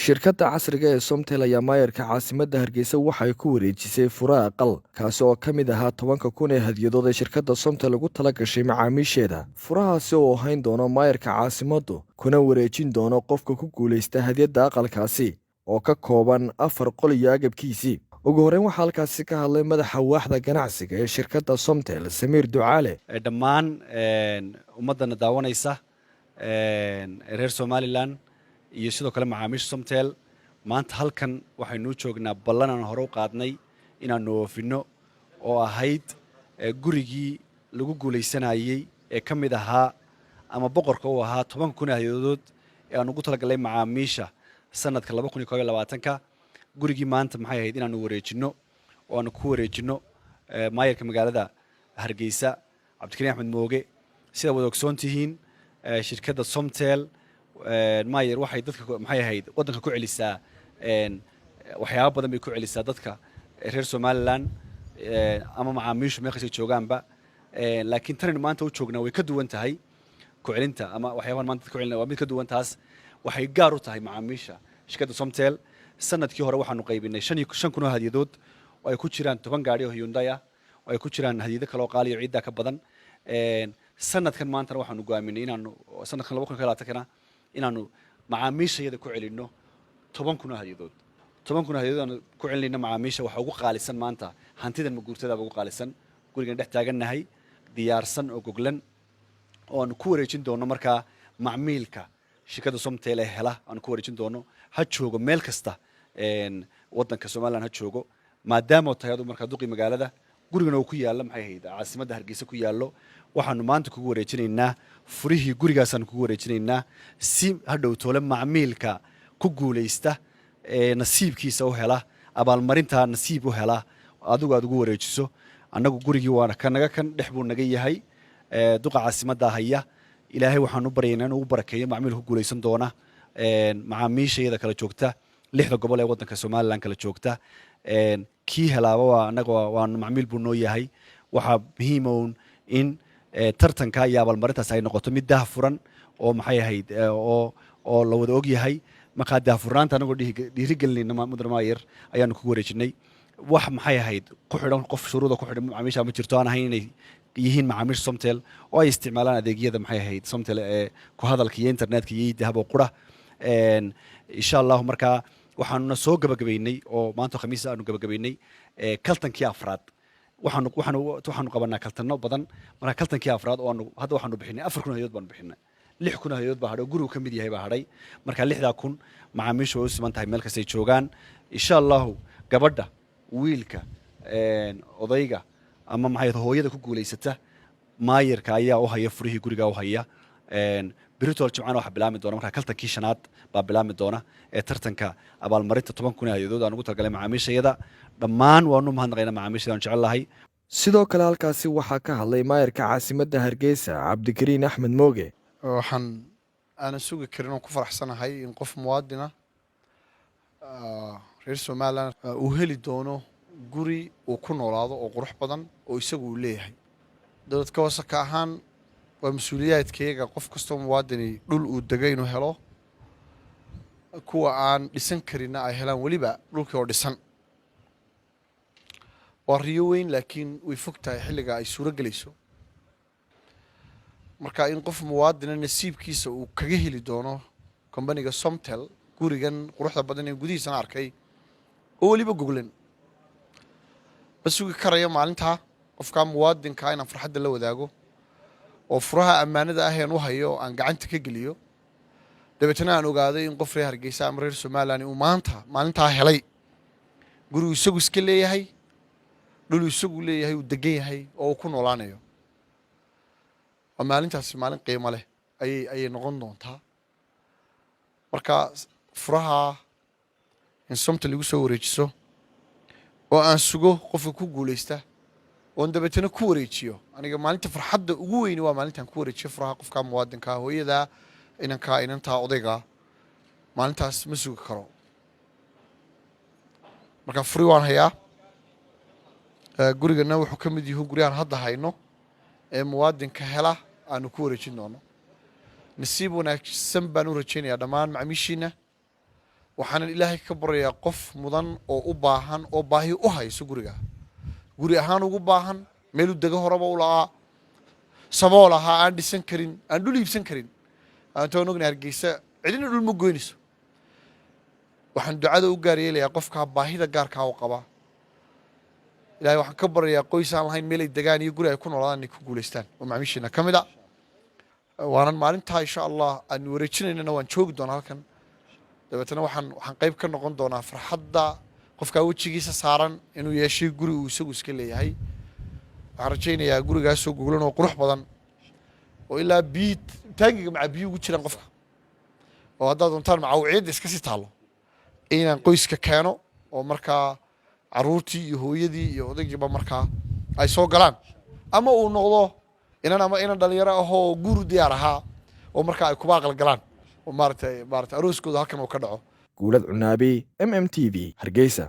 Shirkadda casriga ee Somtel ayaa maayarka caasimadda Hargeysa waxay ku wareejisay fure aqal, kaasi oo ka mid ahaa 10,000 ee hadiyadood ee shirkadda Somtel ugu tala gashay macaamiisheeda. Furahaasi oo hayn doono maayarka caasimaddu, kuna wareejin doono qofka ku guulaysta hadiyadda aqalkaasi oo ka kooban afar qol iyo agabkiisii. Ugu horreyn waxaa halkaasi ka hadlay madaxa waaxda ganacsiga ee shirkadda Somtel, Samiir Ducaale. Dhammaan ummaddana daawanaysa reer Somaliland iyo sidoo kale macaamiisha Somtel, maanta halkan waxaynuu joognaa ballan aan hore u qaadnay inaannu oofinno, oo ahayd gurigii lagu guulaysanayey ee ka mid ahaa ama boqorka u ahaa 10,000 ee hadiyadood ee aan ugu talagalnay macaamiisha sanadka 2021-ka. Gurigii maanta maxay ahayd inaanu wareejinno oo aanu ku wareejinno maayarka magaalada Hargeysa, Cabdikariin Axmed Mooge. Sidaa wada ogsoon tihiin, shirkadda Somtel, maayar, waxay dadka maxay ahayd waddanka ku celisaa waxyaabo badan bay ku celisaa dadka reer Somaliland ama macaamiishu meel kastay joogaanba. Laakiin tanaynu maanta u joognaa way ka duwan tahay ku celinta ama waxyaabahan maanta ku celina waa mid ka duwan taas. Waxay gaar u tahay macaamiisha shirkadda Somtel. Sanadkii hore waxaanu qaybinay 5,000 oo hadiyadood, oo ay ku jiraan 10 gaadhi oo Hyundai ah, oo ay ku jiraan hadiyado kale oo qaaliyo ciiddaa ka badan. Sanadkan maantana waxaanu go'aaminay inaanu sanadkan 2021-kana inaanu macaamiishayada ku celinno 10,000 oo hadiyadood. 10,000 oo hadiyadood aanu ku celinayno macaamiisha waxaa ugu qaalisan maanta hantidan maguurtadaaba ugu qaalisan gurigan dhex taagannahay, diyaarsan oo goglan, oo aanu ku wareejin doono markaa macmiilka shirkadda Somtel ee hela. Aanu ku wareejin doono, ha joogo meel kasta waddanka Somaliland ha joogo. Maadaama tahay adu markaa duqii magaalada, gurigana uu ku yaallo maxay ahayd caasimadda Hargeysa ku yaallo, waxaanu maanta kugu wareejinaynaa furihii gurigaasaanu kugu wareejinaynaa, si hadhow toole macmiilka ku guulaysta ee nasiibkiisa u hela abaalmarintaa nasiib u hela adigu aad ugu wareejiso. Annagu gurigii waana ka naga kan dhex buu naga yahay, duqa caasimaddaa haya. Ilaahay waxaan u baryaynaa inuu u barakeeyo macmiil ku guulaysan doona. Macaamiisha iyada kala joogta lixda gobol ee waddanka Somaliland kala joogta, kii helaaba waa annaga waa macmiil buu noo yahay. Waxaa muhiima uun in tartanka iyo abaalmarintaas ay noqoto mid daah furan oo maxay ahayd oo la wada og yahay. Markaa daahfurnaanta anagoo dhiirigelinayna, mudane maayir, ayaanu kugu wareejinay. Wax maxay ahayd ku xidhan qof shuruuda ku xidhan macaamiisha ma jirto, aan ahayn inay yihiin macaamiisha Somtel oo ay isticmaalaan adeegyada maxay ahayd Somtel ee ku hadalka iyo internetka iyo eDahab oo qura, insha Allahu. Markaa waxaanuna soo gabagabaynay oo maanta Khamiis aanu gabagabaynay kaltankii afraad. Waxaanu qabanaa kaltano badan. Marka kaltankii afraad oo aanu hadda waxaanu bixinay 4,000 hayadood baanu bixinay. 6,000 hayadood baa hadhay oo gurigu ka mid yahay baa hadhay. Marka 6,000 macaamiishu way u siman tahay meel kastay joogaan, insha Allahu. Gabadha, wiilka, odayga ama maxay hooyada ku guulaysata, maayirka ayaa u haya furihii guriga u haya. Britol Jimcana waxaa bilaabmi doona markaa kaltankii shanaad baa bilaabmi doona ee tartanka abaalmarinta 10,000 ee hayadood aan ugu talagalay macaamiishayada. Dhammaan waanu mahadnaqaynaa macaamiishayada aan jecel lahay. Sidoo kale halkaasi waxaa ka hadlay maayarka caasimadda Hargeysa, Cabdikariin Axmed Mooge. Waxaan aanan sugi karin oon ku faraxsanahay in qof muwaadina reer Somaliland uu heli doono guri uu ku noolaado oo qurux badan oo isagu uu leeyahay. Dowlad ka hoose ka ahaan waa mas-uuliyaadkayaga qof kastoo muwaadini dhul uu dego inuu helo, kuwa aan dhisan karinna ay helaan weliba dhulkii oo dhisan. Waa riyo weyn, laakiin way fog tahay xilliga ay suuro gelayso. Marka in qof muwaadina nasiibkiisa uu kaga heli doono kombaniga Somtel gurigan quruxda badan ee gudihiisana arkay oo weliba goglan, ma sugi karayo maalintaa qofkaa muwaadinkaa inaan farxadda la wadaago oo furaha ammaanada ah een u hayo aan gacanta ka geliyo, dabeetna aan ogaaday in qof reer Hargeysa ama reer Somaliland uu maanta maalintaa helay gurigu isagu iska leeyahay, dhulu isagu leeyahay, uu degan yahay oo uu ku noolaanayo. Waa maalintaasi maalin qiimo leh ayay noqon doontaa. Marka furaha in Somtel igu soo wareejiso oo aan sugo qofka ku guulaysta oon dabeetana ku wareejiyo, aniga maalinta farxadda ugu weyni waa maalintaan ku wareejiyo furaha qofkaa muwaadinkaa, hooyadaa, inankaa, inantaa, odaygaa. Maalintaas ma sugi karo. Marka furi waan hayaa, gurigana wuxuu ka mid yahu guryahan hadda hayno ee muwaadinka hela aanu ku wareejin doono. Nasiib wanaagsan baan u rajaynayaa dhammaan macmiishiina. Waxaanan Ilaahay ka baryayaa qof mudan oo u baahan oo baahi u hayso guriga, guri ahaan ugu baahan, meeluu dego horeba u la'aa, sabool ahaa, aan dhisan karin, aan dhul iibsan karin. Aantoon ognahay Hargeysa cidina dhul ma goynayso. Waxaan ducada u gaar yeelayaa qofkaa baahida gaarkaa u qaba. Ilahay waxaan ka baryayaa qoys aan lahayn meel ay degaan iyo guri ay ku noolaadaan inay ku guulaystaan oo macaamiisheena ka mid a. Waanan maalintaa, insha Allah, aanu wareejinaynana waan joogi doonaa halkan. Dabeetana waxaan qayb ka noqon doonaa farxadda qofkaa wejigiisa saaran inuu yeeshay guri uu isagu iska leeyahay. Waxaan rajaynayaa gurigaasoo goglan oo qurux badan oo ilaa biyi taangiga macaa biyo ugu jiraan qofka, oo haddaad doontaan macawciyadda iska sii taallo, inaan qoyska keeno oo markaa caruurtii iyo hooyadii iyo odaygiiba markaa ay soo galaan, ama uu noqdo inan ama inan dhalinyaro ahoo guuru diyaar ahaa oo markaa ay kuba aqal galaan oo maaragtay arooskooda halkan uu ka dhaco. Guulad Cunaabi, MMTV, Hargeysa.